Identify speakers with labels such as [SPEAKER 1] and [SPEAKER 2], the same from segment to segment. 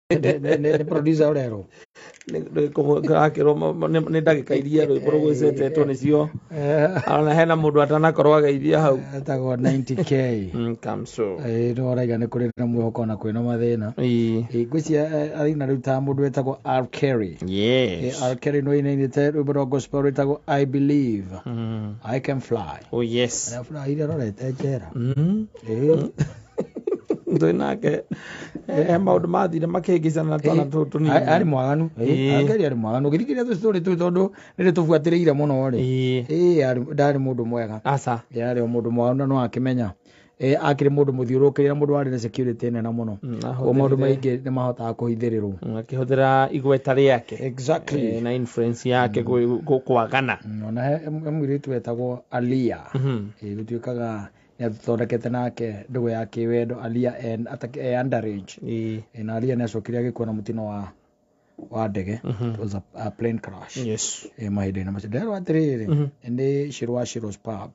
[SPEAKER 1] Nĩ producer ũrerwo.
[SPEAKER 2] Akĩrwo nĩ ndagĩka iria rwĩmbo rũgwĩcetetwo nĩcio ona hena mũndũ atanakorwo ageithia hau.
[SPEAKER 1] Etagwo 90K.
[SPEAKER 2] Kamso.
[SPEAKER 1] Ĩĩ, no araiga nĩ kũrĩ na mwĩhoko ona kwĩna mathĩna. Ĩĩ, ngwĩciria araina rĩu ta mũndũ wetagwo R Kelly.
[SPEAKER 2] Yes.
[SPEAKER 1] R Kelly no inainĩte rwĩmbo rwa gospel rwĩtagwo I Believe I Can Fly.
[SPEAKER 2] Oh yes.
[SPEAKER 1] Arĩa fly iria arorete njera. Ĩĩ.
[SPEAKER 2] Twĩ nake he maũndũ mathire makĩhĩngĩcana na twana tũtũ tũnini.
[SPEAKER 1] Arĩ mwaganu.
[SPEAKER 2] Ĩĩ.
[SPEAKER 1] R Kelly arĩ mwaganu. Ũgĩthikĩrĩria tũstory tũu tondũ nĩ tũbuatĩrĩire mũno rĩ. Ĩĩ, ndarĩ mũndũ mwega.
[SPEAKER 2] Aca.
[SPEAKER 1] Ĩĩ, arĩ o mũndũ mwaganu na no akĩmenya. Ĩĩ, akĩrĩ mũndũ mũthiũrũrũkĩrie na mũndũ warĩ na security nene mũno. Koguo maũndũ maingĩ nĩ mahotaga kũhithĩrĩrwo.
[SPEAKER 2] Akĩhũthĩra igweta rĩake.
[SPEAKER 1] Exactly.
[SPEAKER 2] Na influence yake kwagana.
[SPEAKER 1] Ona he mũirĩtu wetagwo Alia. Ĩĩ, gũtuĩkaga nĩ athondekete nake ndũgũ ya kĩwendo Alia and underage. Ĩĩ, na Alia nĩ acokire agĩkua na mũtino wa ndege. It was a plane crash. Ĩĩ, mahinda-inĩ macio. Nderwo atĩrĩrĩ, nĩ Shiro wa Shiro's Pub.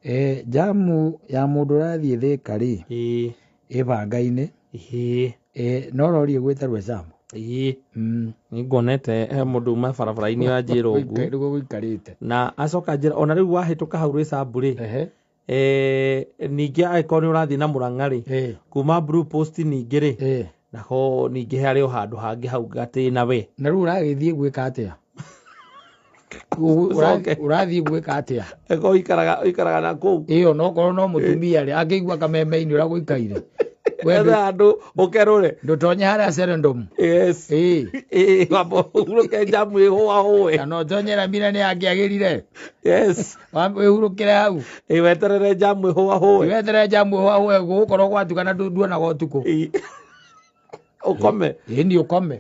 [SPEAKER 1] Ĩĩ, jamu ya mũndũ ũrathiĩ Thĩka rĩ, ĩ banga-inĩ. Ĩĩ, no rori ĩgwĩte Rwesambu.
[SPEAKER 2] Nĩnguonete he mũndũ uma barabara-inĩ ya njĩra ũguo.
[SPEAKER 1] Nĩguo gũikarĩte.
[SPEAKER 2] Na acoka njĩra ona rĩu wahĩtũka hau Rwĩsambu rĩ, ningĩ angĩkorwo nĩ ũrathiĩ na Mũrang'a rĩ, kuma Blue Post ningĩ rĩ, naho ningĩ harĩ o handũ hangĩ hau gatĩna we.
[SPEAKER 1] Na rĩu ũragĩthiĩ gwĩka atĩa?
[SPEAKER 2] Ũcoke.
[SPEAKER 1] Ũrathiĩ gwĩka atĩa?
[SPEAKER 2] Eko ũikaraga na kũu.
[SPEAKER 1] Ĩyo no korwo no mũtumia rĩ, angĩigua kameme-inĩ ũrĩa gũikaire.
[SPEAKER 2] Etha andũ ũkerũre.
[SPEAKER 1] Ndũtonye harĩa Serendom.
[SPEAKER 2] Yes.
[SPEAKER 1] Ĩĩ.
[SPEAKER 2] Ĩĩ, wamba ũhurũke njamu ĩhũahũe.
[SPEAKER 1] Kana ũtonye Ramira nĩ angĩagĩrire.
[SPEAKER 2] Yes.
[SPEAKER 1] Wambe wĩhurũkĩre hau.
[SPEAKER 2] Ĩĩ, weterere njamu ĩhũahũe.
[SPEAKER 1] Weterere njamu ĩhũahũe gũgũkorwo gwatuka na nduonaga ũtukũ.
[SPEAKER 2] Ĩĩ. Ũkome.
[SPEAKER 1] Ĩĩ, ni ũkome.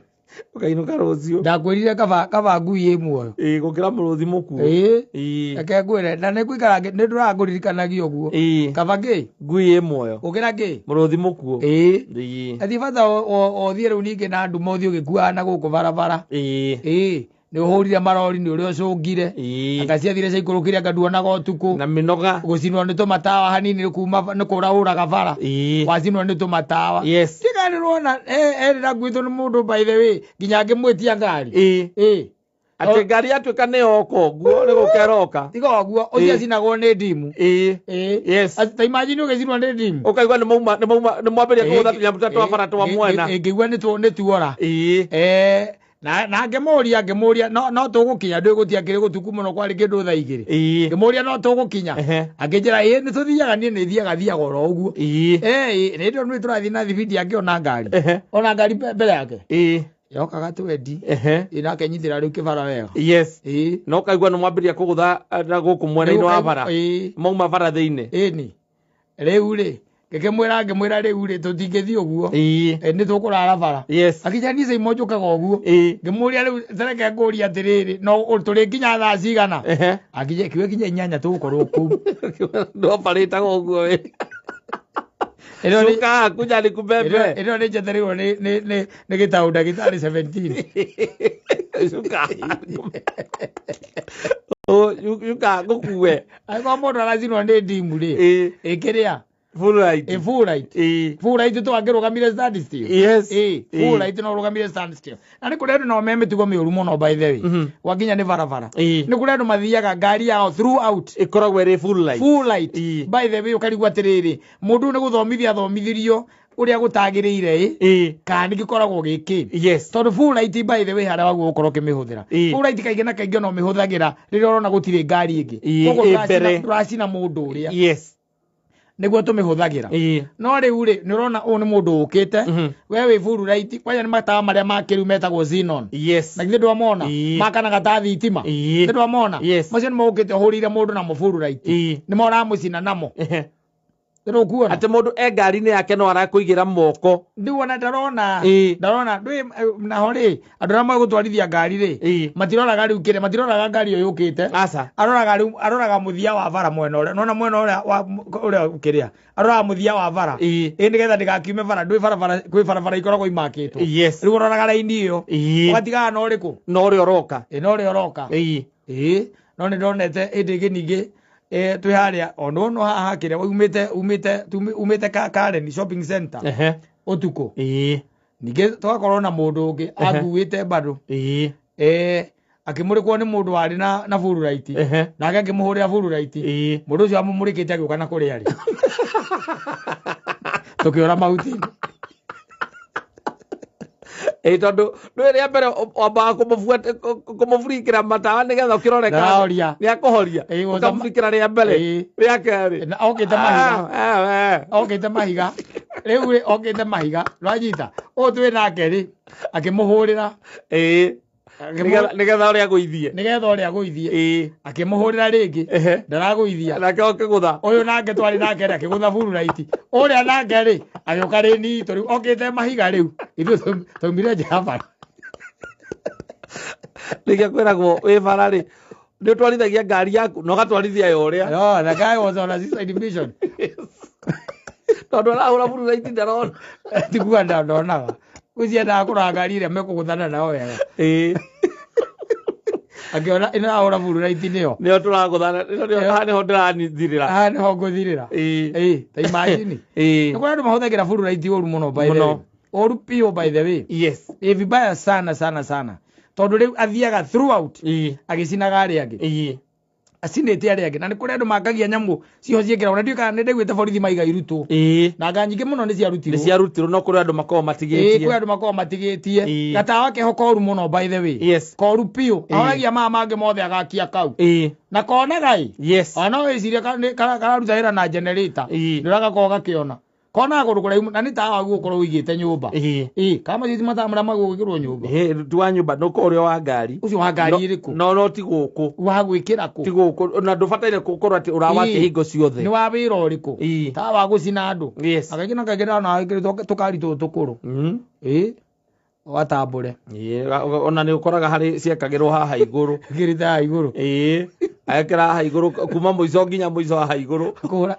[SPEAKER 2] Ũkainũka rũciũ.
[SPEAKER 1] Ndakwĩrire kaba ngui ĩ muoyo.
[SPEAKER 2] Ĩĩ, gũkĩra mũrũthi mũkuũ.
[SPEAKER 1] Ĩĩ.
[SPEAKER 2] Ĩĩ.
[SPEAKER 1] Reke ngwĩre, na nĩ ngũikara nĩ ndũraga ngũririkanagia ũguo.
[SPEAKER 2] Ĩĩ.
[SPEAKER 1] Kaba kĩ?
[SPEAKER 2] Ngui ĩ muoyo.
[SPEAKER 1] Gũkĩra kĩ?
[SPEAKER 2] Mũrũthi mũkuũ.
[SPEAKER 1] Ĩĩ.
[SPEAKER 2] Ĩĩ.
[SPEAKER 1] Athi bata ũthiĩ rĩu ningĩ na nduma ũthiĩ ũgĩkuaga na gũkũ barabara.
[SPEAKER 2] Ĩĩ.
[SPEAKER 1] Ĩĩ. Nĩ ũhũrire marori nĩ ũrĩa ũcũngire.
[SPEAKER 2] Ĩĩ.
[SPEAKER 1] Anga ciathire ciaikũrũkire anga nduonaga ũtukũ.
[SPEAKER 2] Na mĩnoga.
[SPEAKER 1] Gũcinwo nĩ tũmatawa hanini nĩ kuma nĩ kũra ũraga bara.
[SPEAKER 2] Ĩĩ.
[SPEAKER 1] Wacinwo nĩ tũmatawa.
[SPEAKER 2] Yes.
[SPEAKER 1] Tiga nĩ rwona erĩ nguĩtwo nĩ mũndũ by the way nginya ngĩmwĩtia ngari.
[SPEAKER 2] Ĩĩ.
[SPEAKER 1] Ĩĩ.
[SPEAKER 2] Atĩ ngari yatuĩka nĩ yoka ũguo nĩ gũka ĩroka.
[SPEAKER 1] Tiga ũguo ũcio acinagwo nĩ ndimu.
[SPEAKER 2] Ĩĩ.
[SPEAKER 1] Ĩĩ.
[SPEAKER 2] Yes.
[SPEAKER 1] Ta imagine ũgĩcinwo nĩ ndimu.
[SPEAKER 2] Ũkaigua nĩ mauma nĩ mauma nĩ mwambĩrĩria kũgũtha tũnyamũ tũrĩa twa bara twa mwena.
[SPEAKER 1] Ĩngĩigua nĩ tuora.
[SPEAKER 2] Ĩĩ.
[SPEAKER 1] Na ngĩmũria no tũgũkinya ndũĩ gũtiakĩrĩ gũtuku mũno kwarĩ kĩndũ thaa igĩrĩ.
[SPEAKER 2] Ĩĩ.
[SPEAKER 1] Ngĩmũria no tũgũkinya. Akĩnjĩra ĩĩ nĩ tũthiaga niĩ nĩ thiaga oro ũguo.
[SPEAKER 2] Ĩĩ.
[SPEAKER 1] Ĩĩ nĩ ndĩ nĩ tũrathiĩ na thibindi akĩona ngari. Ona ngari mbere yake.
[SPEAKER 2] Ĩĩ.
[SPEAKER 1] Yokaga twendi. Ĩĩ nake nyitĩra rĩu kĩbara wega.
[SPEAKER 2] Yes.
[SPEAKER 1] Ĩĩ.
[SPEAKER 2] Na ũkaigua nĩ mwambĩrĩria kũgũtha na gũkũ mwena-inĩ wa bara.
[SPEAKER 1] Ĩĩ.
[SPEAKER 2] Mauma bara thĩinĩ.
[SPEAKER 1] Ĩni. Rĩu rĩ ngĩkĩmwĩra ngĩmwĩra rĩu rĩ tũtingĩthiĩ ũguo.
[SPEAKER 2] Ĩĩ.
[SPEAKER 1] Nĩ tũkũrara bara.
[SPEAKER 2] Yes.
[SPEAKER 1] Akĩnjĩra niĩ caima njũkaga ũguo.
[SPEAKER 2] Ĩĩ.
[SPEAKER 1] Ngĩmũria rĩu tareke ngũrie atĩrĩrĩ no tũrĩ nginya thaa cigana. Akĩnjĩra kiuga kinya 8 tũgũkorwo kũu.
[SPEAKER 2] Ndwabarĩtaga ũguo we. Cuka kuja nikubebe.
[SPEAKER 1] Ĩno nĩ njetereirwo nĩ gĩtaũ ndagĩtarĩ 17.
[SPEAKER 2] Cuka. Cuka ngũkue.
[SPEAKER 1] Angĩkorwo mũndũ aracinwo nĩ ndimu rĩ. Ĩkĩrĩa.
[SPEAKER 2] Full light.
[SPEAKER 1] Ĩ full light.
[SPEAKER 2] Ĩ.
[SPEAKER 1] Full light twangĩrũgamire stand still.
[SPEAKER 2] Yes.
[SPEAKER 1] Ĩ full light no ũrũgamire stand still. Na nĩ kũrĩ andũ nao me mĩtugo mĩũru mũno by the way. Gwakinya nĩ barabara.
[SPEAKER 2] Ĩ.
[SPEAKER 1] Nĩ kũrĩ andũ mathiaga ngari yao throughout.
[SPEAKER 2] Ĩkoragwo ĩrĩ full light.
[SPEAKER 1] Full light. By the way ũkarigwo atĩrĩrĩ mũndũ ũyũ nĩ gũthomithia athomithirio ũrĩa gũtagĩrĩire ĩ kana nĩ gĩkoragwo gĩkĩ.
[SPEAKER 2] Yes.
[SPEAKER 1] Tondũ full light by the way harĩa wagwo gũkorwo ũkĩmĩhũthĩra. Full light kaingĩ na kaingĩ no ũmĩhũthagĩra rĩrĩa ũrona gũtirĩ ngari ĩngĩ. Koguo
[SPEAKER 2] Ĩ mbere.
[SPEAKER 1] ndũracina mũndũ ũrĩa.
[SPEAKER 2] Yes.
[SPEAKER 1] Nĩguo tũmĩhũthagĩra. No rĩu rĩ nĩ ũrona ũyũ nĩ mũndũ ũkĩte we wĩ full light kwanja nĩ matawa marĩa ma kĩrĩu metagwo xenon.
[SPEAKER 2] Yes.
[SPEAKER 1] Na githĩ ndwamona makanaga ta thitima. Githĩ ndwamona macio nĩ mokĩte ũhũrĩire mũndũ namo full light. Nĩmo ũramũcina namo. Nĩ ũkuona
[SPEAKER 2] Atĩ mũndũ e ngari-inĩ yake no arakũigĩra moko.
[SPEAKER 1] Rĩu ona ndarona ndarona ndũĩ naho rĩ andũ arĩa moĩ gũtwarithia ngari rĩ matiroraga rĩu kĩrĩa matiroraga ngari ĩyo yũkĩte.
[SPEAKER 2] Aca.
[SPEAKER 1] Aroraga rĩu aroraga mũthia wa bara mwena ũrĩa nona mwena ũrĩa wa ũrĩa kĩrĩa aroraga mũthia wa bara. Ĩĩ nĩgetha ndĩgakiume bara ndũĩ barabara kwĩ barabara ikoragwo imakĩtwo.
[SPEAKER 2] Yes.
[SPEAKER 1] Rĩu ũroraga raini ĩyo. Ũgatigana na ũrĩkũ?
[SPEAKER 2] Na ũrĩa ũroka.
[SPEAKER 1] Ĩĩ na ũrĩa ũroka. Ĩĩ no nĩ ndonete hĩndĩ ĩngĩ ningĩ twĩ harĩa ona no haha kĩrĩa umĩte Karen shopping center. Ũtukũ. Ningĩ tũgakorwo na mũndũ ũngĩ akuĩte bado. Akĩmũrĩkwo nĩ mũndũ warĩ na bururaiti. Nake akĩmũhũrĩra bururaiti. Mũndũ ũcio amũmũrĩkĩte agĩũka na kũrĩa arĩ. Tũkĩũra mahuti-inĩ.
[SPEAKER 2] Tondũ nĩ rĩa mbere wambaga kũmũburikĩra matawa nĩgetha ũkĩrore kana
[SPEAKER 1] Ndarahoria.
[SPEAKER 2] nĩ akũhoria. Ũkamũburikĩra rĩa mbere, rĩa kerĩ.
[SPEAKER 1] Na okĩte mahiga. Okĩte mahiga. Rĩu rĩ, okĩte mahiga. Nĩwanyita? Ũyũ twĩ nake rĩ, akĩmũhũrĩra.
[SPEAKER 2] Nĩgetha ũrĩa agũithie.
[SPEAKER 1] Nĩgetha ũrĩa agũithie. Akĩmũhũrĩra rĩngĩ. Ndaragũithia.
[SPEAKER 2] Nake okĩgũtha.
[SPEAKER 1] Ũyũ nake twarĩ nake rĩ, akĩgũtha bururaiti. Ũrĩa nake rĩ, agĩũka rĩni itũ rĩu, okĩte mahiga rĩu. Ithuĩ twaumire nja ya bara.
[SPEAKER 2] Nĩkĩo kwĩragwo wĩ bara rĩ, nĩ ũtwarithagia ngari yaku na ũgatwarithia ya ũrĩa.
[SPEAKER 1] No, the guy was on a suicide mission.
[SPEAKER 2] Tondũ arahũra bururaiti ndarona.
[SPEAKER 1] Tiguo ndonaga. Ũcio endaga kũrora ngari ĩrĩa mekũgũthana nayo wega. Akĩona ĩno ĩrahũra bururaiti nĩyo.
[SPEAKER 2] Nĩyo tũragũthana, nĩyo haha nĩho ndĩrathirĩra.
[SPEAKER 1] Haha nĩho ngũthirĩra. Ta imagine. Nĩ kũrĩ andũ mahũthagĩra bururaiti ũru mũno by the way. Ũru biũ by the way. Vibaya sana sana sana. Tondũ rĩu athiaga throughout agĩcinaga arĩa angĩ. Acinĩte arĩa angĩ. Na nĩ kũrĩ andũ makagia nyamũ ciho ciĩkĩragwo. Na ndiũĩ kana nĩ ndaiguĩte borithi maiga irutwo. Na anga nyingĩ mũno nĩ ciarutirwo.
[SPEAKER 2] Nĩ ciarutirwo, no kũrĩ andũ makoragwo matigĩtie.
[SPEAKER 1] Kũrĩ andũ makoragwo matigĩtie. Gatawa keho koru mũno by the way. Koru biũ. Ahoragia maya mangĩ mothe agakia kau. Na konaga ĩ. Ona no wĩcirie kararuta wĩra na generator. Nĩ ũragakorwo gakĩona. Konaga kũndũ kũraihu na nĩ tawa waguo ũkorwo ũigĩte nyũmba. Kana macio ti matawa marĩa magũgĩkĩrwo nyũmba.
[SPEAKER 2] Ti wa nyũmba, no ũkorwo ũrĩ wa ngari.
[SPEAKER 1] Ũcio wa ngari ĩrĩkũ?
[SPEAKER 2] No ti gũkũ.
[SPEAKER 1] Wa gwĩkĩra kũ?
[SPEAKER 2] Ti gũkũ. Na ndũbataire gũkorwo atĩ ũrawakia hingo ciothe.
[SPEAKER 1] Nĩ wa wĩra ũrĩkũ? Tawa wa gũcina andũ. Akaingĩ na kaingĩ ndona wĩkĩrĩtwo tũkari tũtũ tũkũrũ. Watambũre.
[SPEAKER 2] Ona nĩ ũkoraga harĩ ciekagĩrwo haha igũrũ.
[SPEAKER 1] Ĩkĩrĩte haha igũrũ.
[SPEAKER 2] Agekĩra haha igũrũ kuma mũico nginya mũico haha igũrũ.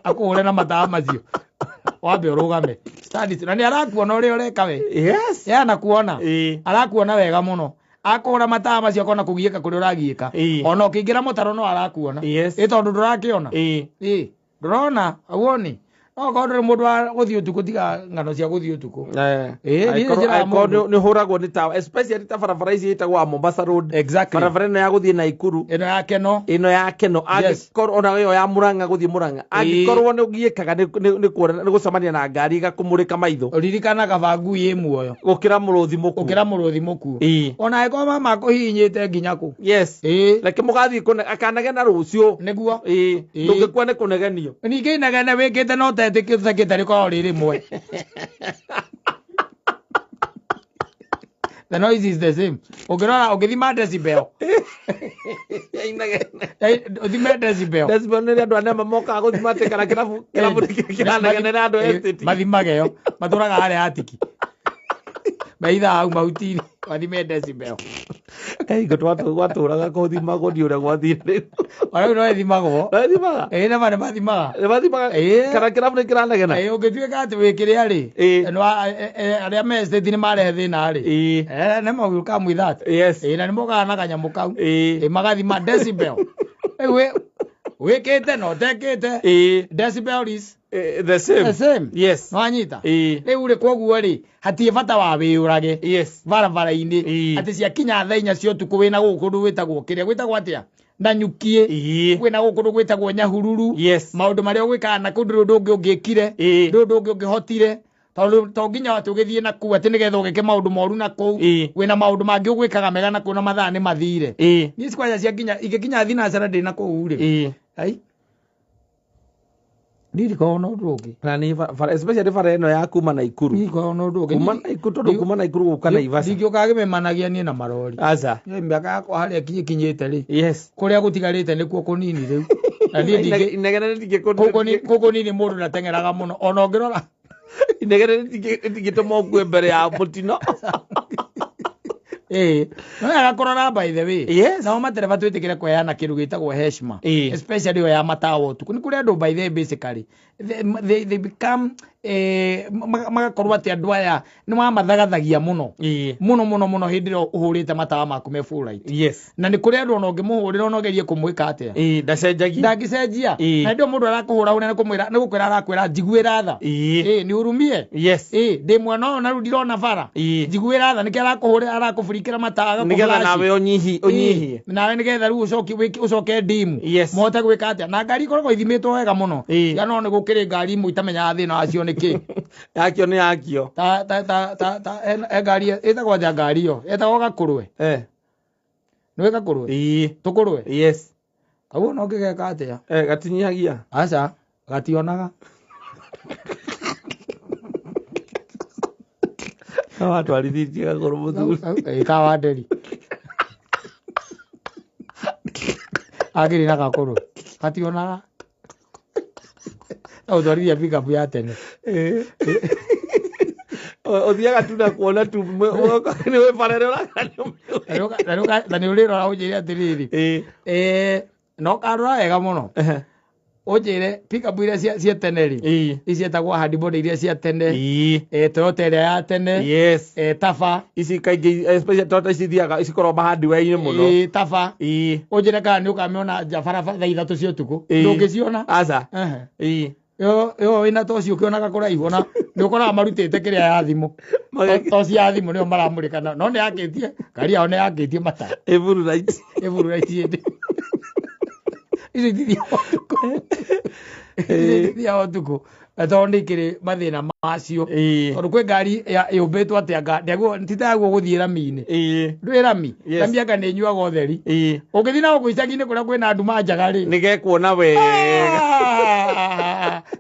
[SPEAKER 1] Akũhũre na matawa macio. Wambe ũrũgame. Stand it. Na nĩ arakuona ũrĩa ũreka we. Ye anakuona. Arakuona wega mũno. Akũhũra matawa macio akona kũgiĩka kũrĩa ũragiĩka. Ona ũkĩingĩra mũtaro no arakuona. Tondũ ndũrakĩona. Ndũrona, auoni. No korwo ndũrĩ mũndũ wa gũthiĩ ũtukũ, tiga ng'ano cia gũthiĩ ũtukũ. Niĩ njĩraga
[SPEAKER 2] Angĩkorwo
[SPEAKER 1] mũndũ.
[SPEAKER 2] nĩ ũhũragwo nĩ tawa, especially ta barabara ici ĩtagwo wa Mombasa Road. Barabara ĩno ya gũthiĩ Naikuru.
[SPEAKER 1] Ĩno ya Keno.
[SPEAKER 2] Ĩno ya Keno. Angĩkorwo ona ĩyo ya Murang'a gũthiĩ Murang'a. Angĩkorwo nĩ ũgiĩkaga nĩ gũcemania na ngari ĩgakũmũrĩka maitho.
[SPEAKER 1] Ririkana kaba ngui ĩ muoyo.
[SPEAKER 2] Gũkĩra mũrũthi mũkuũ.
[SPEAKER 1] Gũkĩra mũrũthi mũkuũ. Ona angĩkorwo mama akũhihinyĩte nginya kũ.
[SPEAKER 2] Reke mũgathiĩ akanegena rũciũ.
[SPEAKER 1] Nĩguo.
[SPEAKER 2] Ndũngĩkua nĩ kũnegenio.
[SPEAKER 1] Ningĩ inegene wĩkĩte no ũtetĩkĩte rĩkoragwo rĩ rĩmwe. The noise is the same. Ũngĩrora, ũngĩthima decibel.
[SPEAKER 2] Inegene.
[SPEAKER 1] Ũthime decibel.
[SPEAKER 2] Decibel nĩ rĩrĩa andũ a nema mokaga gũthima atĩ kana kĩrabu kĩranegenera andũ estate.
[SPEAKER 1] Mathimage yo. Matũraga harĩa atiki. Maitha hau mahuti-inĩ. Mathime decibel.
[SPEAKER 2] Hingo twatũraga kũthimagwo ndi ũrĩa gwathire rĩu.
[SPEAKER 1] Ona rĩu no ĩthimagwo.
[SPEAKER 2] No ĩthimaga?
[SPEAKER 1] Ĩĩ, nama nĩ mathimaga.
[SPEAKER 2] Nĩ mathimaga? Kana kĩrabu nĩ kĩranegena?
[SPEAKER 1] Ũngĩtuĩka atĩ wĩ kĩrĩa rĩ, arĩa me estate nĩ marehe thĩna rĩ. Nĩ ma will come with that. Na nĩ mokaga na kanyamũ kau. Magathima decibel. Rĩu wĩkĩte na ũtekĩte. Decibel is
[SPEAKER 2] The same.
[SPEAKER 1] The same. Nĩwanyita? Rĩu rĩ, koguo rĩ, hatirĩ bata wa wĩyũrage. Barabara-inĩ. Atĩ ciakinya thaa inya cia ũtukũ wĩna gũkũ kũndũ gwĩtagwo kĩrĩa, gwĩtagwo atĩa? Nanyukie. Kwĩna gũkũ kũndũ gwĩtagwo Nyahururu. Maũndũ marĩa ũgwĩkaga na kũndũ ndũrĩ ũndũ ũngĩ ũngĩkire. Ndũrĩ ũndũ ũngĩ ũngĩhotire. Tondũ to nginya atĩ ũgĩthiĩ na kũu atĩ nĩgetha ũgĩke maũndũ moru na kũu. Wĩna maũndũ mangĩ ũgwĩkaga mega na kũu na mathaa nĩ mathire. Niĩ cikwanja ciakinya, ingĩkinya thinacara ndĩ na kũu rĩ. Ai. Niĩ ndikoragwo na ũndũ ũngĩ.
[SPEAKER 2] Na nĩ bara, especially bara ĩno ya kuma Naikuru.
[SPEAKER 1] Niĩ ndikoragwo na ũndũ ũngĩ.
[SPEAKER 2] Kuma Naikuru, tondũ kuma Naikuru gũka Naivasha.
[SPEAKER 1] Ndingĩũkaga ngĩmemanagia niĩ na marori.
[SPEAKER 2] Aca.
[SPEAKER 1] Niĩ mĩaka yakwa harĩa kinyĩte rĩ. Kũrĩa gũtigarĩte nĩkuo kũnini rĩu. Na niĩ ndingĩ-
[SPEAKER 2] Inegene rĩtingĩkũ-
[SPEAKER 1] Kũu kũnini mũndũ ndateng'eraga mũno. Ona ũngĩrora.
[SPEAKER 2] Inegene rĩtingĩtũma ũkue mbere ya mũtino.
[SPEAKER 1] No wega kũrora by the way. Nao matereba twĩtĩkĩre kũheana kĩndũ gĩtagwo heshima. Especially ĩyo ya matawa ũtukũ. Nĩ kũrĩ andũ by the way basically. They become Magakorwo atĩ andũ aya nĩ mamathagathagia mũno.
[SPEAKER 2] Ĩĩ.
[SPEAKER 1] Mũno mũno mũno hĩndĩ ĩrĩa ũhũrĩte matawa maku me full light.
[SPEAKER 2] Yes.
[SPEAKER 1] Na nĩ kũrĩ andũ ona ũngĩmũhũrĩra ona ũgerie kũmwĩka atĩa.
[SPEAKER 2] Ĩĩ, ndacenjagia.
[SPEAKER 1] Ndangĩcenjia.
[SPEAKER 2] Ĩĩ.
[SPEAKER 1] Na hĩndĩ ĩyo mũndũ arakũhũra ũrĩa nĩ gũkwĩra arakwĩra njiguĩra tha.
[SPEAKER 2] Ĩĩ.
[SPEAKER 1] Ĩĩ, nĩ ũrumie.
[SPEAKER 2] Yes.
[SPEAKER 1] Ĩĩ, ndĩ mwana ũyũ na rĩu ndirona bara.
[SPEAKER 2] Ĩĩ.
[SPEAKER 1] Njiguĩra tha nĩkĩo arakũhũrĩra arakũburikĩra matawa
[SPEAKER 2] Nĩgetha
[SPEAKER 1] agakũflash.
[SPEAKER 2] nawe ũnyihie.
[SPEAKER 1] Ĩĩ, nawe nĩgetha rĩu ũcoke ndimu.
[SPEAKER 2] Yes.
[SPEAKER 1] Mũhote gwĩka atĩa. Na ngari ikoragwo ithimĩtwo wega mũno.
[SPEAKER 2] Ĩĩ.
[SPEAKER 1] Ya no nĩ gũkĩrĩ ngari imwe itamenyaga thĩna wacio nĩ kĩ.
[SPEAKER 2] Yakio nĩ yakio.
[SPEAKER 1] Ta ta ta ta ta he ngari ĩtagwo atĩa ngari ĩyo? Ĩtagwo gakũrwe.
[SPEAKER 2] Eh.
[SPEAKER 1] Nĩũĩ gakũrwe?
[SPEAKER 2] Ĩĩ.
[SPEAKER 1] Tũkũrwe?
[SPEAKER 2] Yes.
[SPEAKER 1] Kau ona ũngĩgeka atĩa?
[SPEAKER 2] Eh, gatinyihagia.
[SPEAKER 1] Aca, gationaga.
[SPEAKER 2] No watwarithĩtie gakũrũ mũthuri.
[SPEAKER 1] Ĩĩ, ka Wanderi. Agĩrĩ na gakũrwe. Gationaga. Agũtwarithia pickup ya tene.
[SPEAKER 2] Ĩĩ. Ũthiaga tu na kuona tu nĩ wĩbarere ũrakana.
[SPEAKER 1] Na nĩ ũrĩrora ũnjĩre atĩrĩrĩ.
[SPEAKER 2] Ĩĩ.
[SPEAKER 1] No karora wega mũno. Ũnjĩre pickup iria cia tene rĩ.
[SPEAKER 2] Ĩĩ.
[SPEAKER 1] Ici ciĩtagwo handibody iria cia tene.
[SPEAKER 2] Ĩĩ.
[SPEAKER 1] Toyota ĩrĩa ya tene.
[SPEAKER 2] Yes.
[SPEAKER 1] Tafa.
[SPEAKER 2] Ici kaingĩ especially Toyota ici ithiaga icikoragwo mahardware-inĩ mũno.
[SPEAKER 1] Ĩĩ, Tafa.
[SPEAKER 2] Ĩĩ.
[SPEAKER 1] Ũnjĩre kana nĩ ũkamĩona nja barabara thaa 3 cia ũtukũ.
[SPEAKER 2] Ĩĩ.
[SPEAKER 1] Ndũngĩciona.
[SPEAKER 2] Aca.
[SPEAKER 1] Ehe.
[SPEAKER 2] Ĩĩ.
[SPEAKER 1] Yo wĩna toci ũkĩonaga kũraihu ona nĩ ũkoraga marutĩte kĩrĩa ya thimũ. Toci ya thimũ nĩyo maramũrĩka nayo. No nĩ yakĩtie, ngari yao nĩ yakĩtie matawa.
[SPEAKER 2] Ĩ blue light.
[SPEAKER 1] Ĩ blue light ĩndĩ. Icio itithiaga ũtukũ. Icio itithiaga ũtukũ. Tondũ nĩ ikĩrĩ mathĩna macio.
[SPEAKER 2] Ĩĩ.
[SPEAKER 1] Tondũ kwĩ ngari yũmbĩtwo atĩa ndĩaguo ti ta yaguo gũthiĩ rami-inĩ.
[SPEAKER 2] Ĩĩ.
[SPEAKER 1] Ndũĩ rami?
[SPEAKER 2] Yes.
[SPEAKER 1] Rami anga nĩ ĩnyuaga ũtheri.
[SPEAKER 2] Ĩĩ.
[SPEAKER 1] Ũngĩthiĩ na gũkũ icagi-inĩ kũrĩa kwĩna nduma njega rĩ.
[SPEAKER 2] Nĩ gekuona wega.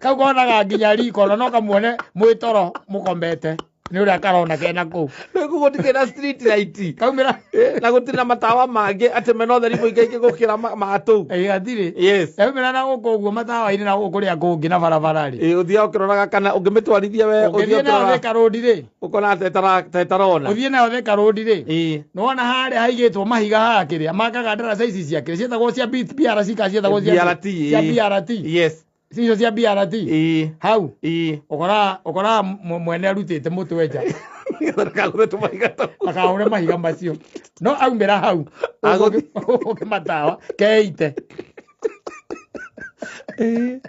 [SPEAKER 1] Kau konaga nginya riko ona no kamuone mwĩ toro mũkomete nĩ ũrĩa karona kena kũu.
[SPEAKER 2] Rĩu gũtikĩrĩ na street light.
[SPEAKER 1] Kaumĩra.
[SPEAKER 2] Na gũtirĩ na matawa mangĩ atĩ mena ũtheri mũingĩ gũkĩra ma tũu.
[SPEAKER 1] Ĩĩ, hatirĩ.
[SPEAKER 2] Yes.
[SPEAKER 1] Yaumĩra na gũkũ ũguo matawa-inĩ na gũkũ kũrĩa kũngĩ na barabara rĩ.
[SPEAKER 2] Ĩĩ, ũthiaga ũkĩroraga kana ũngĩmĩtwarithia we
[SPEAKER 1] Ũngĩthiĩ nayo Thika Road rĩ.
[SPEAKER 2] Ũkona ta ĩtarona.
[SPEAKER 1] Ũthiĩ nayo Thika Road rĩ.
[SPEAKER 2] Ĩĩ.
[SPEAKER 1] Nĩwona harĩa haigĩtwo mahiga haha kĩrĩa makaga ndaraca ici cia kĩrĩa ciĩtagwo cia BRC kana ciĩtagwo cia
[SPEAKER 2] BRT.
[SPEAKER 1] Cia BRT.
[SPEAKER 2] Yes.
[SPEAKER 1] Icio cia BRT.
[SPEAKER 2] Ĩĩ.
[SPEAKER 1] Hau.
[SPEAKER 2] Ĩĩ.
[SPEAKER 1] Ũkoraga mwene arutĩte mũtwe nja.
[SPEAKER 2] Ndakagũre tũmahiga tũu.
[SPEAKER 1] Ndakagũre mahiga macio. No aumĩra hau. Ũgĩ matawa keite.
[SPEAKER 2] Ĩĩ.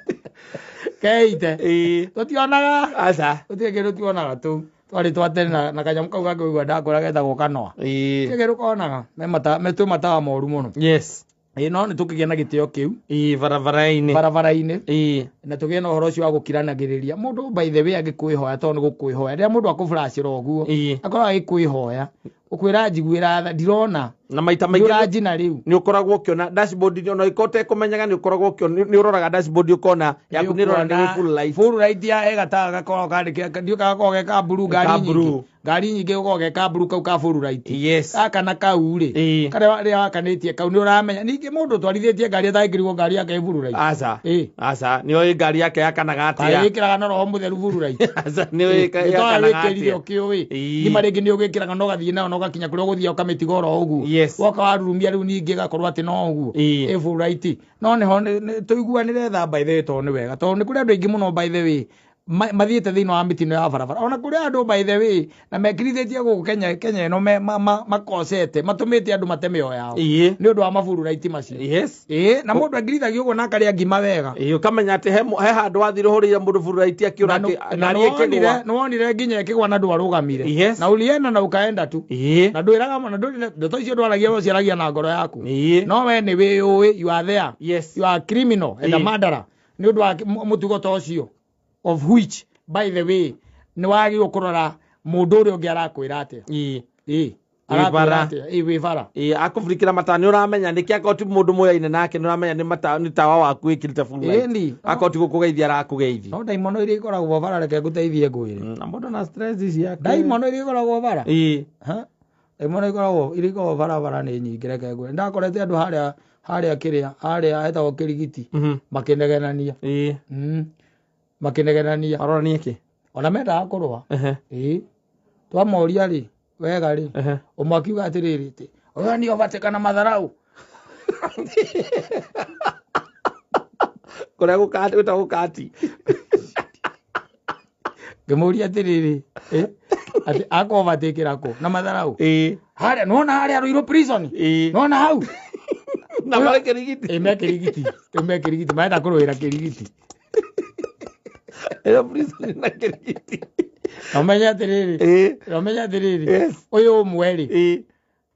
[SPEAKER 1] Keite.
[SPEAKER 2] Ĩĩ.
[SPEAKER 1] Tũtionaga.
[SPEAKER 2] Aca.
[SPEAKER 1] Gũtirĩ kĩndũ tuonaga tũu. Twarĩ twa tene na kanyamũ kau gangĩ ũigua ndakũra getagwo kanoa.
[SPEAKER 2] Ĩĩ.
[SPEAKER 1] Gũtirĩ kĩndũ konaga. Me twĩ matawa moru mũno.
[SPEAKER 2] Yes.
[SPEAKER 1] Ĩĩ, no nĩ tũkĩgĩa na gĩtĩo kĩu.
[SPEAKER 2] Ĩĩ, barabara-inĩ.
[SPEAKER 1] Barabara-inĩ.
[SPEAKER 2] Ĩĩ.
[SPEAKER 1] Na tũgĩe na ũhoro ũcio wa gũkiranagĩrĩria. Mũndũ by the way angĩkwĩhoya tondũ nĩ gũkwĩhoya. Rĩrĩa mũndũ akũflashĩra ũguo,
[SPEAKER 2] Ĩĩ.
[SPEAKER 1] akoragwo agĩkwĩhoya. Ũkwĩra njiguĩra tha, ndirona.
[SPEAKER 2] Na maita maingĩ
[SPEAKER 1] Nĩũranjina rĩu.
[SPEAKER 2] nĩ ũkoragwo ũkĩona dashboard ona ĩkorwo ũtekũmenyaga nĩ ũkoragwo ũkĩona, nĩ ũroraga dashboard ũkona yaku nĩ ĩrora nĩ full light.
[SPEAKER 1] Full light ya gatawa gakoragwo kandĩkĩte, ndiũĩ kana gakoragwo ge ka blue, ngari
[SPEAKER 2] Ka
[SPEAKER 1] nyingĩ.
[SPEAKER 2] blue.
[SPEAKER 1] Ngari nyingĩ gakoragwo ge ka blue kau ka full light.
[SPEAKER 2] Yes.
[SPEAKER 1] Gaka na kau rĩ.
[SPEAKER 2] Ĩĩ.
[SPEAKER 1] Karĩa rĩrĩa wakanĩtie kau nĩ ũramenya. Ningĩ mũndũ ũtwarithĩtie ngari atangĩrigwo ngari yake ĩ full light.
[SPEAKER 2] Aca.
[SPEAKER 1] Ĩĩ.
[SPEAKER 2] Aca, nĩ oĩ ngari yake yakanaga atĩa.
[SPEAKER 1] Kaĩ ĩkĩraga na roho mũtheru full light.
[SPEAKER 2] Aca, nĩ oĩ
[SPEAKER 1] Ĩĩ,
[SPEAKER 2] yakanaga
[SPEAKER 1] wĩkĩrire
[SPEAKER 2] atĩa.
[SPEAKER 1] ũkĩũĩ.
[SPEAKER 2] Ĩĩ.
[SPEAKER 1] Ngima rĩngĩ nĩ ũgĩkĩraga na ũgathiĩ nayo na ũgakinya kũrĩa ũgũthiĩ ũkamĩtiga oro ũguo.
[SPEAKER 2] Yes.
[SPEAKER 1] Woka warurumia rĩu ningĩ ĩgakorwo atĩ no ũguo.
[SPEAKER 2] Ĩĩ.
[SPEAKER 1] Ĩ full light. No nĩho tũiguanĩre tha by the way tondũ nĩ wega. Tondũ nĩ kũrĩ andũ aingĩ mũno by the way mathiĩte thĩinĩ wa mĩtino ya barabara. Ona kũrĩ andũ by the way na mekirithĩtie gũkũ Kenya ĩno makocete, matũmĩte andũ mate mĩoyo yao.
[SPEAKER 2] Ĩĩ.
[SPEAKER 1] Nĩ ũndũ wa maburu light macio.
[SPEAKER 2] Yes.
[SPEAKER 1] Ĩĩ, na mũndũ angirithagia ũguo na akarĩa ngima wega.
[SPEAKER 2] Ĩĩ, ũkamenya atĩ he handũ wathire ũhũrĩire mũndũ full light akĩũra
[SPEAKER 1] Na
[SPEAKER 2] ngari ĩkĩgũa.
[SPEAKER 1] nĩwonire nginya ĩkĩgũa na ndwarũgamire.
[SPEAKER 2] Yes.
[SPEAKER 1] Na ulienda na ukaenda tu.
[SPEAKER 2] Ĩĩ.
[SPEAKER 1] Na ndwĩraga na ndwĩraga, ndeto icio ndwaragia we ũciaragia na ngoro yaku.
[SPEAKER 2] Ĩĩ.
[SPEAKER 1] No we nĩ wĩyũĩ, you are there.
[SPEAKER 2] Yes.
[SPEAKER 1] You are a criminal and a
[SPEAKER 2] Ĩĩ.
[SPEAKER 1] murderer. Nĩ ũndũ wa mũtugo ta ũcio. Of which, by the way, nĩ wagĩrĩirwo kũrora mũndũ ũrĩa ũngĩ arakwĩra atĩa.
[SPEAKER 2] Ĩĩ.
[SPEAKER 1] Ĩĩ.
[SPEAKER 2] Wĩ bara.
[SPEAKER 1] Arakwĩra atĩa? Ĩĩ, wĩ bara.
[SPEAKER 2] Ĩĩ, akũburikĩra matawa nĩ ũramenya nĩkĩ akorwo ti mũndũ mũyaine nake nĩ ũramenya nĩ tawa waku wĩkĩrĩte full light.
[SPEAKER 1] Ĩni.
[SPEAKER 2] Akorwo ti gũkũgeithia arakũgeithia.
[SPEAKER 1] No ndaimono iria ikoragwo bara reke ngũteithie ngwĩre.
[SPEAKER 2] Na mũndũ na stress ciake.
[SPEAKER 1] Ndaimono iria ikoragwo bara.
[SPEAKER 2] Ĩĩ.
[SPEAKER 1] Ha? Ndaimono iria ikoragwo barabara nĩ nyingĩ reke ngwĩre. Ndakorete andũ harĩa kĩrĩa, harĩa hetagwo Kĩrigiti. Makĩnegenania.
[SPEAKER 2] Ĩĩ.
[SPEAKER 1] Makĩnegenania.
[SPEAKER 2] Marorania kĩ?
[SPEAKER 1] Ona mendaga kũrũa.
[SPEAKER 2] Ehe.
[SPEAKER 1] Ĩĩ. Twamoria rĩ, wega rĩ.
[SPEAKER 2] Ehe.
[SPEAKER 1] Ũmwe akiuga atĩrĩrĩ, atĩ, ũyũ nĩ overtake na matharau.
[SPEAKER 2] Kũrĩa gwĩtagwo gũkati.
[SPEAKER 1] Ngĩmũria atĩrĩrĩ, atĩ akovatekĩra kũ na matharau.
[SPEAKER 2] Ĩĩ.
[SPEAKER 1] Harĩa nĩwona harĩa Ruiru prison?
[SPEAKER 2] Ĩĩ.
[SPEAKER 1] Nĩwona hau?
[SPEAKER 2] Na marĩ kĩrigiti.
[SPEAKER 1] Ĩ me kĩrigiti. Rĩu me kĩrigiti marenda kũrũĩra kĩrigiti.
[SPEAKER 2] Ĩyo prison na kĩrigiti.
[SPEAKER 1] Na ũmenye atĩrĩrĩ,
[SPEAKER 2] Ĩĩ.
[SPEAKER 1] na ũmenye atĩrĩrĩ,
[SPEAKER 2] Yes.
[SPEAKER 1] ũyũ ũmwe rĩ,
[SPEAKER 2] Ĩĩ.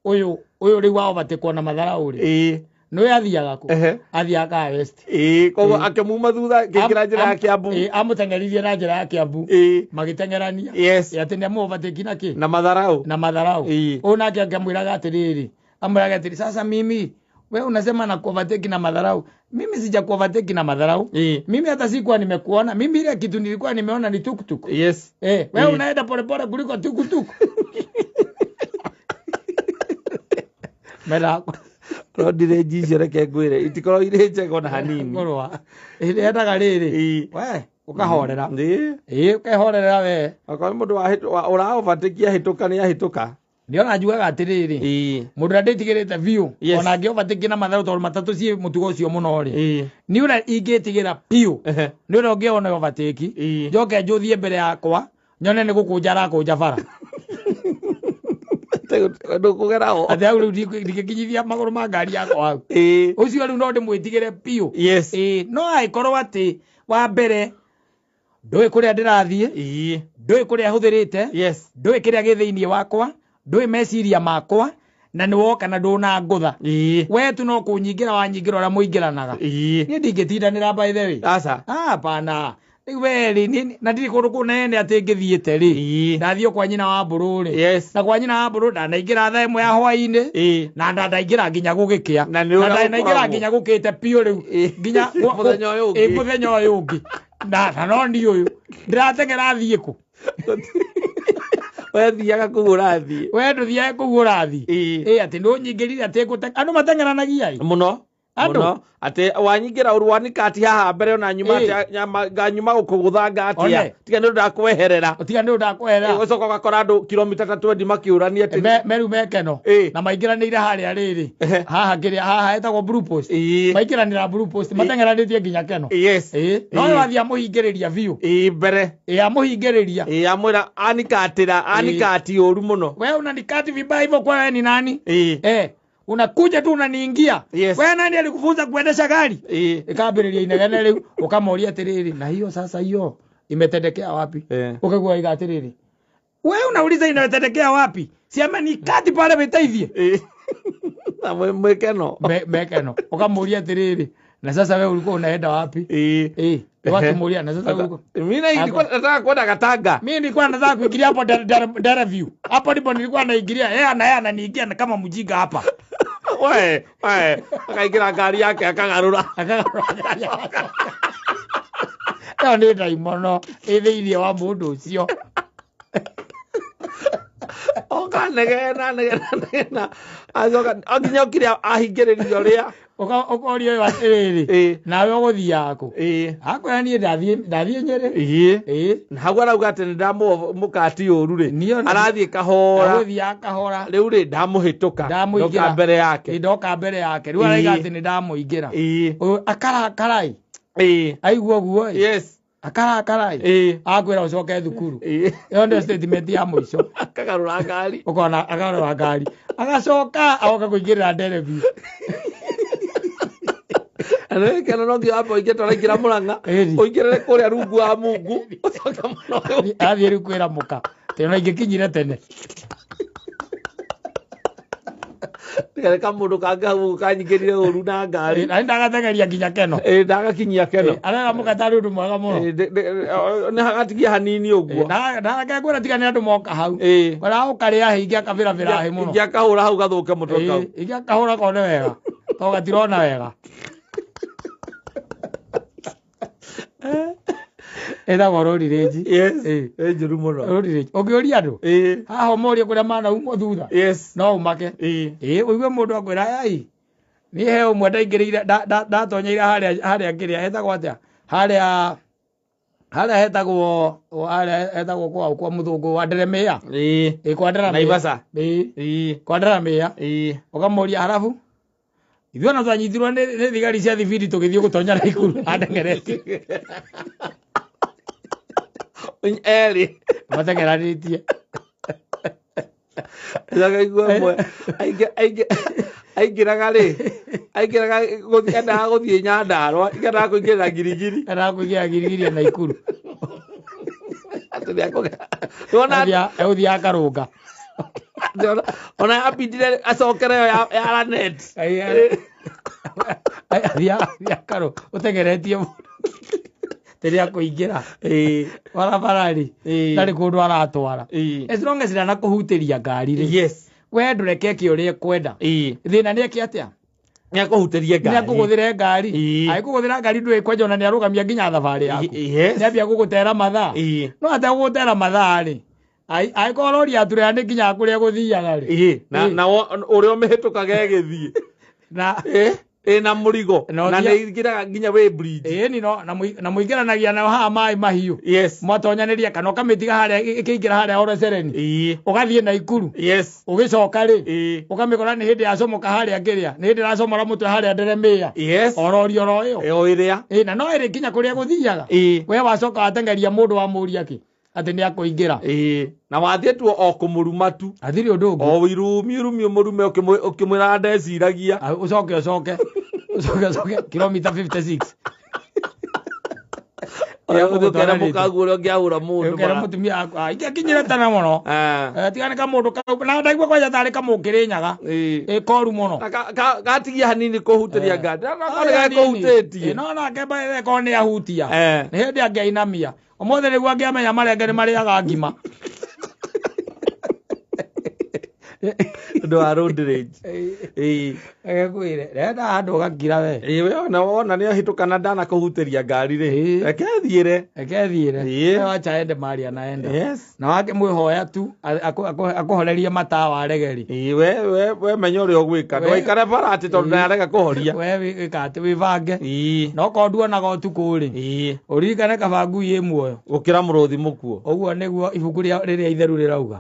[SPEAKER 1] ũyũ ũyũ rĩu wa overtake na matharau rĩ,
[SPEAKER 2] Ĩĩ.
[SPEAKER 1] nĩwe athiaga kũ?
[SPEAKER 2] Ehe.
[SPEAKER 1] Athiaga Kahawa West.
[SPEAKER 2] Ĩĩ, koguo akĩmuma thutha akĩingĩra njĩra ya Kiambu.
[SPEAKER 1] Ĩĩ, amũteng'eririe na njĩra ya Kiambu.
[SPEAKER 2] Ĩĩ.
[SPEAKER 1] Magĩteng'erania.
[SPEAKER 2] Yes.
[SPEAKER 1] Ĩ, atĩ nĩamũ-overtake na kĩ?
[SPEAKER 2] Na matharau.
[SPEAKER 1] Na matharau.
[SPEAKER 2] Ĩĩ.
[SPEAKER 1] Ũyũ nake akĩmwĩraga atĩrĩrĩ, amwĩraga atĩrĩ, sasa mimi we unasema na kuovertake na madharau. Mimi sija kuovertake na madharau.
[SPEAKER 2] Ĩĩ.
[SPEAKER 1] Mimi hata sikuwa nimekuona. Mimi ile kitu nilikuwa nimeona ni tuktuk.
[SPEAKER 2] Yes.
[SPEAKER 1] Eh, wewe
[SPEAKER 2] Ĩĩ.
[SPEAKER 1] unaenda polepole kuliko tuktuk. Mera
[SPEAKER 2] Road rage icio reke ngwĩre itikoragwo irĩ njega ona hanini.
[SPEAKER 1] ngorwa. Ĩrendaga rĩrĩ.
[SPEAKER 2] Ĩĩ.
[SPEAKER 1] We, ũkahorera.
[SPEAKER 2] Ĩĩ.
[SPEAKER 1] Ĩĩ, ũkehorera we.
[SPEAKER 2] Okorwo nĩ mũndũ ũra overtake ahĩtũka nĩ ahĩtũka.
[SPEAKER 1] Nĩona njugaga atĩrĩrĩ.
[SPEAKER 2] Ĩĩ.
[SPEAKER 1] Mũndũ ũrĩa ndĩtigĩrĩte biũ
[SPEAKER 2] Yes.
[SPEAKER 1] ona angĩ overtake na matharau tondũ matatũ ciĩ mũtugo ũcio mũno rĩ.
[SPEAKER 2] Ĩĩ.
[SPEAKER 1] Nĩ ũrĩa ingĩtigĩra biũ.
[SPEAKER 2] Ehe.
[SPEAKER 1] Nĩ ũrĩa ũngĩona overtake.
[SPEAKER 2] Ĩĩ.
[SPEAKER 1] Njoke njũthiĩ mbere yakwa nyone nĩ gũkũnja arakũnja bara.
[SPEAKER 2] Ndũkũgera ho.
[SPEAKER 1] Atĩ hau rĩu ndingĩkinyithia magũrũ ma ngari yakwa hau.
[SPEAKER 2] Ĩĩ.
[SPEAKER 1] Ũcio rĩu no ndĩmwĩtigĩre biũ.
[SPEAKER 2] Yes.
[SPEAKER 1] Ĩĩ, no angĩkorwo atĩ wa mbere ndũĩ kũrĩa ndĩrathiĩ,
[SPEAKER 2] Ĩĩ.
[SPEAKER 1] ndũĩ kũrĩa hũthĩrĩte,
[SPEAKER 2] Yes.
[SPEAKER 1] ndũĩ kĩrĩa gĩ thĩinĩ wakwa, ndũĩ meciria makwa, na nĩ woka na ndũnangũtha.
[SPEAKER 2] Ĩĩ.
[SPEAKER 1] We tu no kũnyingĩra wanyingĩra ũrĩa mũingĩranaga.
[SPEAKER 2] Ĩĩ.
[SPEAKER 1] Niĩ ndingĩtindanĩra by the way.
[SPEAKER 2] Aca.
[SPEAKER 1] Ah, hapana. Rĩu we rĩ, na ndirĩ kũndũ kũnene atĩ ngĩthiĩte rĩ.
[SPEAKER 2] Ĩĩ.
[SPEAKER 1] Ndathiĩ o kwa nyina wa mbũrũ rĩ.
[SPEAKER 2] Yes.
[SPEAKER 1] Na kwa nyina wa mbũrũ ndanaingĩra thaa ĩmwe ya hwaĩ-inĩ.
[SPEAKER 2] Ĩĩ.
[SPEAKER 1] Na ndandaingĩra nginya gũgĩkĩa.
[SPEAKER 2] Na nĩ ũrĩa
[SPEAKER 1] Na ndanaingĩra
[SPEAKER 2] gũkoragwo.
[SPEAKER 1] nginya gũkĩte biũ rĩu.
[SPEAKER 2] Ĩĩ.
[SPEAKER 1] Nginya
[SPEAKER 2] Mũthenya ũyũ ũngĩ.
[SPEAKER 1] Ĩĩ, mũthenya ũyũ ũngĩ. Na no niĩ ũyũ. Ndĩrateng'era thiĩ kũ?
[SPEAKER 2] We thiaga kũu ũrathiĩ.
[SPEAKER 1] We ndũthiage kũu ũrathiĩ.
[SPEAKER 2] Ĩĩ.
[SPEAKER 1] Ĩĩ, atĩ nĩũnyingĩrire atĩ ngũte. Andũ mateng'eranagia ĩ.
[SPEAKER 2] Mũno.
[SPEAKER 1] Andũ.
[SPEAKER 2] Mũno. Atĩ wanyingĩra ũru wanikati haha mbere ona nyuma
[SPEAKER 1] Ĩĩ.
[SPEAKER 2] atĩ nganyuma gũkũgũthanga atĩa.
[SPEAKER 1] One.
[SPEAKER 2] Tiga nĩ ũndũ ndakweherera.
[SPEAKER 1] Tiga nĩ ũndũ ndakweherera.
[SPEAKER 2] Ũgacoka ũgakora andũ kilomita ta 20 makĩũrania atĩ
[SPEAKER 1] Meru mekeno.
[SPEAKER 2] Ĩĩ.
[SPEAKER 1] Na maingĩranĩire harĩa rĩrĩ.
[SPEAKER 2] Ehe.
[SPEAKER 1] Haha kĩrĩa haha hetagwo Blue Post.
[SPEAKER 2] Ĩĩ.
[SPEAKER 1] Maingĩranĩra Blue Post mateng'eranĩtie nginya Keno.
[SPEAKER 2] Yes.
[SPEAKER 1] Ĩĩ. No
[SPEAKER 2] Ĩĩ.
[SPEAKER 1] ũyũ athiĩ amũhingĩrĩria biũ.
[SPEAKER 2] Ĩĩ mbere.
[SPEAKER 1] Ĩĩ amũhingĩrĩria.
[SPEAKER 2] Ĩĩ amwĩra anikatĩra anikati ũru mũno.
[SPEAKER 1] Wewe unanikati vibaya hivyo kwa wewe ni nani?
[SPEAKER 2] Ĩĩ.
[SPEAKER 1] Eh, unakuja tu unaniingia.
[SPEAKER 2] Yes.
[SPEAKER 1] Wewe nani alikufunza kuendesha gari?
[SPEAKER 2] Ĩĩ.
[SPEAKER 1] Ikambĩrĩria inegene rĩu ũkamoria atĩrĩrĩ, na hiyo sasa hiyo imetendekea wapi?
[SPEAKER 2] Eh.
[SPEAKER 1] Ũkaigua iga atĩrĩrĩ, wewe unauliza inatendekea wapi? Si amenikati pale mĩteithie.
[SPEAKER 2] Ĩĩ. Na mwĩkeno.
[SPEAKER 1] Mekeno. Ũkamũria atĩrĩrĩ, na sasa wewe ulikuwa unaenda wapi?
[SPEAKER 2] Ĩĩ.
[SPEAKER 1] Eh, wakĩmũria na sasa ulikuwa
[SPEAKER 2] Mimi na nilikuwa nataka kwenda Gatanga.
[SPEAKER 1] Mimi nilikuwa nataka kuingilia hapo Dar View. Hapo ndipo nilikuwa naingilia. Yeye ana yeye ananiingia na kama mjinga hapa.
[SPEAKER 2] We, we, akaingĩra ngari yake akagarũra.
[SPEAKER 1] Ĩyo nĩ ndaimono ĩ thĩinĩ wa mũndũ ũcio.
[SPEAKER 2] Oka negena negena negena. Acoka nginya okire ahingĩrĩrio rĩa.
[SPEAKER 1] Ũkoria ũyũ atĩrĩrĩ,
[SPEAKER 2] Ĩĩ.
[SPEAKER 1] nawe ũgũthiaga kũ?
[SPEAKER 2] Ĩĩ.
[SPEAKER 1] Akwĩra niĩ ndathiĩ Nyĩrĩ.
[SPEAKER 2] Ĩĩ.
[SPEAKER 1] Ĩĩ.
[SPEAKER 2] Na hau arauga atĩ nĩ ndamũkati ũru rĩ.
[SPEAKER 1] Niĩ ona-
[SPEAKER 2] Arathiĩ kahora.
[SPEAKER 1] Ndagũthiaga kahora.
[SPEAKER 2] Rĩu rĩ ndamũhĩtũka.
[SPEAKER 1] Ndamũingĩra.
[SPEAKER 2] Ndoka mbere yake.
[SPEAKER 1] Ĩ, ndoka mbere yake. Rĩu arauga
[SPEAKER 2] Ĩĩ.
[SPEAKER 1] atĩ nĩ ndamũingĩra.
[SPEAKER 2] Ĩĩ.
[SPEAKER 1] Ũyũ akarakara ĩ.
[SPEAKER 2] Ĩĩ.
[SPEAKER 1] Aigua ũguo ĩ.
[SPEAKER 2] Yes.
[SPEAKER 1] Akarakara ĩ.
[SPEAKER 2] Ĩĩ.
[SPEAKER 1] Akwĩra ũcoke thukuru.
[SPEAKER 2] Ĩĩ.
[SPEAKER 1] Ĩyo nĩyo statement ya mũico.
[SPEAKER 2] Akagarũra ngari.
[SPEAKER 1] Ũkona akarora ngari. Agacoka agoka kũingĩrĩra nderebi.
[SPEAKER 2] Na keno no nginya wambe ũingĩre tũraingĩra Mũrang'a.
[SPEAKER 1] Ĩni.
[SPEAKER 2] Ũingĩrĩre kũrĩa rungu wa Mungu. Ũcoke mũno ũyũ.
[SPEAKER 1] Athiĩ rĩu kwĩra mũka. Tĩ ona ingĩkinyire tene.
[SPEAKER 2] Tiga kamũndũ kangĩ hau kanyingĩrire ũru na ngari.
[SPEAKER 1] Na nĩndagateng'eria nginya Keno.
[SPEAKER 2] Ĩĩ ndagakinyia Keno.
[SPEAKER 1] Arera mũka tarĩ ũndũ mwega mũno.
[SPEAKER 2] Ĩĩ, nĩ hagatigia hanini ũguo.
[SPEAKER 1] Ndakengwĩra tiga nĩ andũ moka hau.
[SPEAKER 2] Ĩĩ.
[SPEAKER 1] Ũrĩa ũkarĩa hĩ ingĩ akabĩrabĩra hĩ mũno.
[SPEAKER 2] Ingĩ akahũra hau gathũke mũtwe kau.
[SPEAKER 1] Ĩĩ, ingĩ akahũra kone wega. To gatirona wega. Ĩtagwo road rage.
[SPEAKER 2] Yes.
[SPEAKER 1] Ĩĩ.
[SPEAKER 2] Ĩ njũru mũno.
[SPEAKER 1] Road rage. Ũngĩũria andũ
[SPEAKER 2] Ĩĩ.
[SPEAKER 1] haha ũmorie kũrĩa manaumwo thutha
[SPEAKER 2] Yes.
[SPEAKER 1] no ũmake.
[SPEAKER 2] Ĩĩ.
[SPEAKER 1] Ĩĩ ũigue mũndũ akwĩra ai niĩ he ũmwe ndaingĩrĩire ndatonyeire harĩa kĩrĩa hetagwo atĩa harĩa harĩa hetagwo harĩa hetagwo kwa mũthũngũ wa Nderemĩa.
[SPEAKER 2] Ĩĩ.
[SPEAKER 1] Ĩĩ kwa Nderemĩa.
[SPEAKER 2] Naivasha.
[SPEAKER 1] Ĩĩ.
[SPEAKER 2] Ĩĩ.
[SPEAKER 1] Kwa Nderemĩa.
[SPEAKER 2] Ĩĩ.
[SPEAKER 1] Ũkamũria harabu ithuĩ ona twanyitirwo nĩ thigari cia thibindi tũgĩthiĩ gũtonya Naikuru andeng'eretie.
[SPEAKER 2] Erĩ.
[SPEAKER 1] Mateng'eranĩtie.
[SPEAKER 2] Ndakaigua ĩmwe aingĩraga rĩ, aingĩraga endaga gũthiĩ Nyandarũa, endaga kũingĩrĩra Ngirigiri.
[SPEAKER 1] Endaga kũingĩra Ngirigiri na Ikuru.
[SPEAKER 2] Atĩ nĩakũgera. Nĩwona
[SPEAKER 1] Egũthiĩ akarũnga.
[SPEAKER 2] Ona ambindire acokere ĩyo ya Lanet.
[SPEAKER 1] Athiĩ akarũnga ũteng'eretie mũno. Rĩrĩa akũingĩra barabara rĩ, ndarĩ kũndũ aratwara. As long as ndanakũhutĩria ngari rĩ, we ndũreke eke ũrĩa ekwenda. Thĩna nĩ eke atĩa?
[SPEAKER 2] Nĩ akũhutĩrie ngari.
[SPEAKER 1] Nĩ akũgũthĩre ngari. Agĩkũgũthĩra ngari ndũĩ kwanja ona nĩ arũgamia nginya thabarĩ yaku. Nĩ ambia gũgũtera mathaa. No ategũgũtera mathaa rĩ, angĩkorwo rori ya turera nĩ nginya kũrĩa gũthiaga rĩ.
[SPEAKER 2] Na ũrĩa ũmĩhĩtũkaga ĩgĩthiĩ.
[SPEAKER 1] Na
[SPEAKER 2] ĩna mũrigo. Na nĩ ĩingĩraga nginya wĩ bridge.
[SPEAKER 1] Ĩni no, na mũingĩranagia nayo haha maĩ mahiũ. Mwatonyanĩria kana ũkamĩtiga harĩa ĩkĩingĩra harĩa Orocereni. Ũgathiĩ na Ikuru. Ũgĩcoka rĩ, ũkamĩkora nĩ hĩndĩ yacomoka harĩa kĩrĩa, nĩ hĩndĩ ĩracomora mũtwe harĩa Nderemĩa. Orori oro ĩyo.
[SPEAKER 2] Ĩyo ĩrĩa.
[SPEAKER 1] Na no ĩrĩ nginya kũrĩa gũthiaga. We wacoka wateng'eria mũndũ wamũria kĩ? Atĩ nĩ akũingĩra.
[SPEAKER 2] Na wathiĩ tu o kũmũruma tu.
[SPEAKER 1] Hatirĩ ũndũ ũngĩ.
[SPEAKER 2] O irumi irumi ũmũrume ũkĩmwĩra ndeciragia.
[SPEAKER 1] Ũcoke ũcoke. Ũcoke ũcoke kilomita 56.
[SPEAKER 2] Ũrĩa ũgũtwara mũkaguo ũrĩa ũngĩahũra mũndũ.
[SPEAKER 1] Ũkera mũtumia waku, ingĩakinyire tene mũno. Tigane kamũndũ kau. Na ndaigua kwanja tarĩ kamũkĩrĩ nyaga. Koru mũno.
[SPEAKER 2] Na gatigia hanini kũhutĩria ngari. Na no nĩ gakũhutĩtie.
[SPEAKER 1] No nake korwo nĩ ahutia. Nĩ hĩndĩ angĩainamia. Ũmũthĩ nĩguo angĩamenya marenge nĩ marĩaga ngima.
[SPEAKER 2] Ũndũ wa road rage.
[SPEAKER 1] Agĩkwĩre, renda handũ ũgakira we.
[SPEAKER 2] We wona nĩ ahĩtũka na ndanakũhutĩria ngari rĩ. Reke thiĩre.
[SPEAKER 1] Reke thiĩre. We wacha ende mali anaenda. Na wake mwĩhoya tu, akũhorerie matawa aregeri.
[SPEAKER 2] We menya ũrĩa ũgwĩka. Ndũgaikare bara atĩ tondũ ndarega kũhoria.
[SPEAKER 1] We wĩka atĩ wĩbange. Na okorwo nduonaga ũtukũ rĩ. Ũririkane kaba ngui ĩ muoyo.
[SPEAKER 2] Gũkĩra mũrũthi mũkuo.
[SPEAKER 1] Ũguo nĩguo ibuku rĩrĩa itheru rĩrauga.